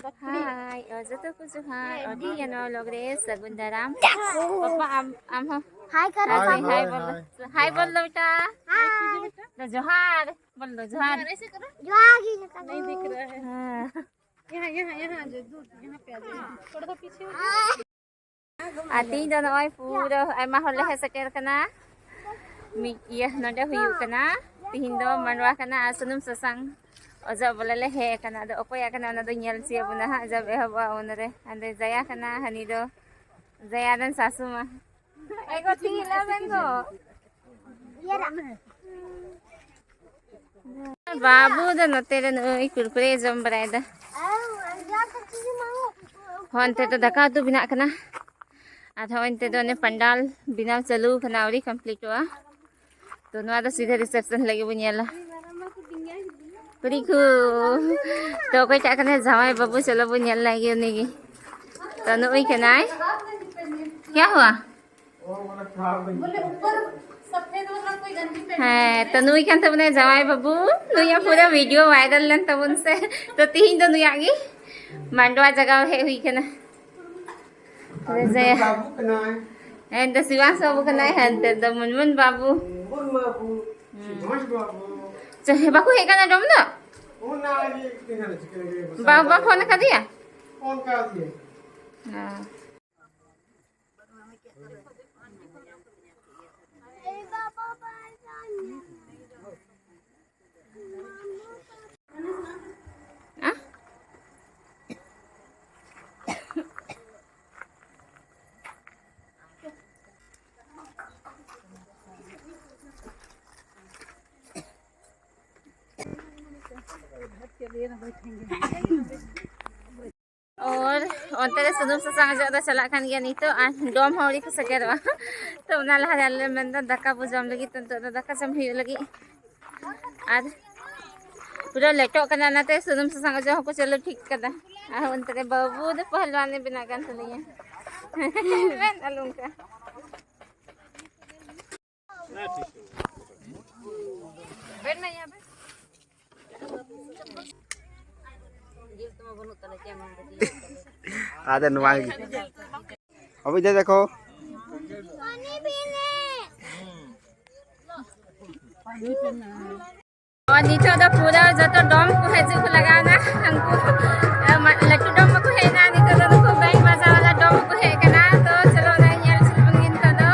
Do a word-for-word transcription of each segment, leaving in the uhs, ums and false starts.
ᱦᱟᱭ, ᱚ, ᱡᱚᱛᱚ ᱠᱚ ᱡᱚᱦᱟᱨ᱾ ᱟᱹᱰᱤ ᱜᱮ ᱱᱚᱣᱟ vlog ᱨᱮ ᱥᱟᱹᱜᱩᱱ ᱫᱟᱨᱟᱢ᱾ ᱯᱟᱯᱟ, ᱟᱢ, ᱟᱢ ᱦᱚᱸ ᱦᱟᱭ ᱠᱟᱨᱚ᱾ ᱦᱟᱭ, ᱦᱟᱭ, ᱦᱟᱭ ᱵᱚᱞ ᱫᱚ᱾ ᱦᱟᱭ ᱵᱚᱞ ᱫᱚ ᱵᱮᱴᱟ᱾ ᱦᱟᱭ᱾ ᱫᱚ ᱡᱚᱦᱟᱨ᱾ ᱵᱚᱞ ᱫᱚ ᱡᱚᱦᱟᱨ᱾ ᱡᱚᱦᱟᱨ ᱜᱮ ᱡᱚᱛᱚ ᱠᱚ᱾ ᱦᱮᱸ᱾ ᱟᱨ ᱛᱤᱦᱤᱧ ᱫᱚ ᱱᱚᱜᱼᱚᱭ ᱯᱩᱨᱟᱹ ᱟᱭᱢᱟ ᱦᱚᱲ ᱞᱮ ᱦᱮᱡ ᱥᱮᱴᱮᱨ ᱠᱟᱱᱟ᱾ ᱢᱤᱫ ᱤᱭᱟᱹ ᱱᱚᱰᱮ ᱦᱩᱭᱩᱜ ᱠᱟᱱᱟ, ᱛᱤᱦᱤᱧ ᱫᱚ ᱢᱟᱰᱣᱟ ᱠᱟᱱᱟ ᱟᱨ ᱥᱩᱱᱩᱢ ᱥᱟᱥᱟᱝ ᱚᱡᱚᱜ ᱵᱚᱞᱮ ᱞᱮ ᱦᱮᱡ ᱟᱠᱟᱱᱟ᱾ ᱟᱫᱚ ᱚᱠᱚᱭᱟᱜ ᱠᱟᱱᱟ ᱚᱱᱟ ᱫᱚ ᱧᱮᱞ ᱦᱚᱪᱚᱭᱟᱵᱚᱱᱟ ᱦᱟᱸᱜ ᱡᱟᱵ ᱮᱦᱚᱵᱚᱜᱼᱟ ᱩᱱᱨᱮ᱾ ᱦᱟᱸᱰᱮ ᱡᱟᱭᱟ ᱠᱟᱱᱟ, ᱦᱟᱹᱱᱤ ᱫᱚ ᱡᱟᱭᱟ ᱨᱮᱱ ᱥᱟᱥᱩ ᱢᱟ᱾ ᱮ ᱜᱚ, ᱛᱤ ᱞᱟᱵᱮᱱ ᱜᱚ᱾ ᱵᱟᱹᱵᱩ ᱫᱚ ᱱᱚᱛᱮ ᱨᱮ ᱱᱩᱭ ᱠᱩᱨᱠᱩᱨᱮ ᱡᱚᱢ ᱵᱟᱲᱟᱭᱮᱫᱟ᱾ ᱦᱚᱸ, ᱚᱱᱛᱮ ᱫᱚ ᱫᱟᱠᱟ ᱩᱛᱩ ᱵᱮᱱᱟᱜ ᱠᱟᱱᱟ᱾ ᱟᱨ ᱦᱚᱸ ᱚᱱᱛᱮ ᱫᱚ ᱚᱱᱮ ᱯᱟᱱᱰᱟᱞ ᱵᱮᱱᱟᱣ ᱪᱟᱹᱞᱩ ᱠᱟᱱᱟ, ᱟᱹᱣᱨᱤ ᱠᱚᱢᱯᱞᱤᱴᱚᱜᱼᱟ᱾ ᱛᱚ ᱱᱚᱣᱟ ᱫᱚ ᱥᱤᱫᱷᱟᱹ ᱨᱤᱥᱮᱯᱥᱚᱱ ᱞᱟᱹᱜᱤᱫ ᱵᱚᱱ ᱧᱮᱞᱟ᱾ ᱠᱩᱲᱤ ᱠᱚ, ᱛᱚ ᱚᱠᱚᱭᱴᱟᱜ ᱠᱟᱱᱟᱭ ᱡᱟᱶᱟᱭ ᱵᱟᱹᱵᱩ? ᱪᱚᱞᱚ ᱵᱚᱱ ᱧᱮᱞ ᱞᱮᱜᱮ ᱩᱱᱤᱜᱮ᱾ ᱛᱚ ᱱᱩᱭ ᱠᱟᱱᱟᱭ᱾ ᱠᱭᱟ ᱦᱩᱣᱟ? ᱦᱮᱸ, ᱛᱚ ᱱᱩᱭ ᱠᱟᱱ ᱛᱟᱵᱚᱱᱟᱭ ᱡᱟᱶᱟᱭ ᱵᱟᱹᱵᱩ᱾ ᱱᱩᱭᱟᱜ ᱯᱩᱨᱟᱹ ᱵᱷᱤᱰᱤᱭᱳ ᱵᱷᱟᱭᱨᱟᱞ ᱞᱮᱱ ᱛᱟᱵᱚᱱ ᱥᱮ᱾ ᱛᱚ ᱛᱤᱦᱤᱧ ᱫᱚ ᱱᱩᱭᱟᱜ ᱜᱮ ᱢᱟᱰᱣᱟ ᱡᱟᱜᱟᱣ ᱦᱮᱡ ᱦᱩᱭ ᱠᱟᱱᱟ᱾ ᱡᱮ ᱵᱟᱹᱵᱩ ᱠᱟᱱᱟᱭ᱾ ᱦᱮᱸ, ᱫᱚ ᱥᱤᱵᱟᱝᱥᱩ ᱵᱟᱹᱵᱩ ᱠᱟᱱᱟᱭ, ᱦᱟᱱᱛᱮ ᱫᱚ ᱢᱩᱱᱢᱩᱱ ᱵᱟᱹᱵᱩ᱾ ᱢᱩᱱᱢᱩᱱ ᱵᱟᱹᱵᱩ, ᱦᱩᱸ᱾ ᱥᱤᱵᱟᱝᱥᱩ ᱵᱟᱹᱵᱩ᱾ ᱪᱮ, ᱦᱮᱸ, ᱵᱟᱠᱚ ᱦᱮᱡ ᱠᱟᱱᱟ ᱰᱚᱢ ᱫᱚ? ᱚᱱᱟ ᱜᱮ ᱛᱤᱱᱟᱹᱜ ᱪᱤᱠᱟᱹ ᱞᱟᱹᱜᱤᱫ ᱵᱟᱹᱵᱩ ᱵᱟᱢ ᱯᱷᱳᱱ ᱟᱠᱟᱫᱮᱭᱟ? ᱯᱷᱳᱱ ᱠᱟᱫᱮᱭᱟᱹᱧ᱾ ᱦᱮᱸ᱾ ᱟᱨ ᱚᱱᱛᱮ ᱨᱮ ᱥᱩᱱᱩᱢ ᱥᱟᱥᱟᱝ ᱚᱡᱚᱜ ᱫᱚ ᱪᱟᱞᱟᱜ ᱠᱟᱱ ᱜᱮᱭᱟ ᱱᱤᱛᱚᱜ, ᱟᱨ ᱰᱚᱢ ᱦᱚᱸ ᱟᱹᱣᱨᱤ ᱠᱚ ᱥᱮᱴᱮᱨᱚᱜᱼᱟ᱾ ᱛᱚ ᱚᱱᱟ ᱞᱟᱦᱟ ᱨᱮ ᱟᱞᱮ ᱞᱮ ᱢᱮᱱᱫᱟ ᱫᱟᱠᱟ ᱵᱚ ᱡᱚᱢ ᱞᱟᱹᱜᱤᱫ, ᱛᱚ ᱱᱤᱛᱚᱜ ᱫᱚ ᱫᱟᱠᱟ ᱡᱚᱢ ᱦᱩᱭᱩᱜ ᱞᱟᱹᱜᱤᱫ᱾ ᱟᱨ ᱯᱩᱨᱟᱹ ᱞᱮᱴᱚᱜ ᱠᱟᱱᱟ, ᱚᱱᱟᱛᱮ ᱥᱩᱱᱩᱢ ᱥᱟᱥᱟᱝ ᱚᱡᱚᱜ ᱦᱚᱸᱠᱚ ᱪᱟᱹᱞᱩ ᱴᱷᱤᱠ ᱠᱟᱫᱟ᱾ ᱟᱨ ᱚᱱᱛᱮ ᱨᱮ ᱵᱟᱹᱵᱩ ᱫᱚ ᱯᱟᱦᱞᱣᱟᱱ ᱮ ᱵᱮᱱᱟᱜ ᱠᱟᱱ ᱛᱟᱹᱞᱤᱧᱟ᱾ ᱢᱮᱱ ᱟᱞᱚ ᱚᱱᱠᱟ᱾ ᱟᱫᱚ ᱱᱚᱣᱟ ᱜᱮ᱾ ᱚᱵᱷᱤᱡᱟ ᱫᱮᱠᱷᱚ᱾ ᱱᱤᱛᱚᱜ ᱫᱚ ᱯᱩᱨᱟᱹ ᱡᱚᱛᱚ ᱰᱚᱢ ᱠᱚ ᱦᱤᱡᱩᱜ ᱠᱚ ᱞᱟᱜᱟᱣ ᱮᱱᱟ᱾ ᱩᱱᱠᱩ, ᱮ, ᱢᱟ-, ᱞᱟᱹᱴᱩ ᱰᱚᱢ ᱵᱟᱠᱚ ᱦᱮᱡ ᱮᱱᱟ, ᱱᱤᱛᱚᱜ ᱫᱚ ᱱᱩᱠᱩ ᱵᱮᱝᱠ ᱵᱟᱡᱟᱨ ᱣᱟᱞᱟ ᱰᱚᱢ ᱠᱚ ᱦᱮᱡ ᱟᱠᱟᱱᱟ᱾ ᱛᱚ ᱪᱚᱞᱚ ᱚᱱᱟ ᱧᱮᱞ ᱦᱚᱪᱚ ᱵᱚᱱ ᱜᱮ ᱱᱤᱛᱚᱜ ᱫᱚ᱾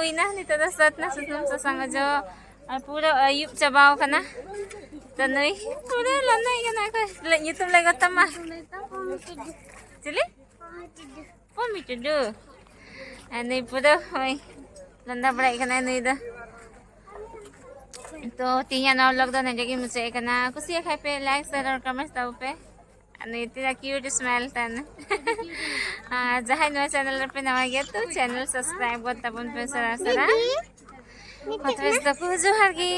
ᱦᱩᱭᱱᱟ, ᱱᱤᱛᱚᱜ ᱫᱚ ᱥᱟᱹᱛ ᱱᱟ ᱥᱩᱱᱩᱢ ᱥᱟᱥᱟᱝ ᱚᱡᱚᱜ᱾ ᱟᱨ ᱯᱩᱨᱟᱹ ᱟᱹᱭᱩᱵ ᱪᱟᱵᱟᱣ ᱠᱟᱱᱟ᱾ ᱛᱚ ᱱᱩᱭ ᱯᱩᱨᱟᱹ ᱞᱟᱸᱫᱟᱭ ᱠᱟᱱᱟ᱾ ᱚᱠᱚᱭ ᱞᱟᱹᱭ, ᱧᱩᱛᱩᱢ ᱞᱟᱹᱭ ᱜᱚᱫ ᱛᱟᱢᱟ? ᱪᱤᱞᱤ? ᱯᱚᱢᱤ ᱴᱩᱰᱩ᱾ ᱟᱨ ᱱᱩᱭ ᱯᱩᱨᱟᱹ ᱦᱳᱭ ᱞᱟᱸᱫᱟ ᱵᱟᱲᱟᱭᱮᱫ ᱠᱟᱱᱟᱭ ᱱᱩᱭ ᱫᱚ᱾ ᱛᱚ ᱛᱮᱦᱮᱧᱟᱜ ᱱᱚᱣᱟ vlog ᱫᱚ ᱱᱚᱰᱮ ᱜᱮ ᱢᱩᱪᱟᱹᱫ ᱠᱟᱱᱟ᱾ ᱠᱩᱥᱤᱭᱟᱜ ᱠᱷᱟᱡ ᱯᱮ like, share ᱟᱨ comment ᱛᱟᱵᱚ ᱯᱮ᱾ ᱟᱨ ᱱᱩᱭ ᱛᱤᱱᱟᱹᱜ cute smile ᱛᱟᱭ᱾ ᱟᱨ ᱡᱟᱦᱟᱸᱭ ᱱᱚᱣᱟ channel ᱨᱮᱯᱮ ᱱᱟᱣᱟ ᱜᱮᱭᱟ ᱛᱚ channel subscribe ᱜᱚᱫ ᱛᱟᱵᱚᱱ ᱯᱮ ᱥᱟᱨᱟ ᱥᱟᱨᱟ᱾ ᱦᱚᱛᱨᱮᱥ ᱫᱚᱠᱚ ᱡᱚᱦᱟᱨ ᱜᱮ᱾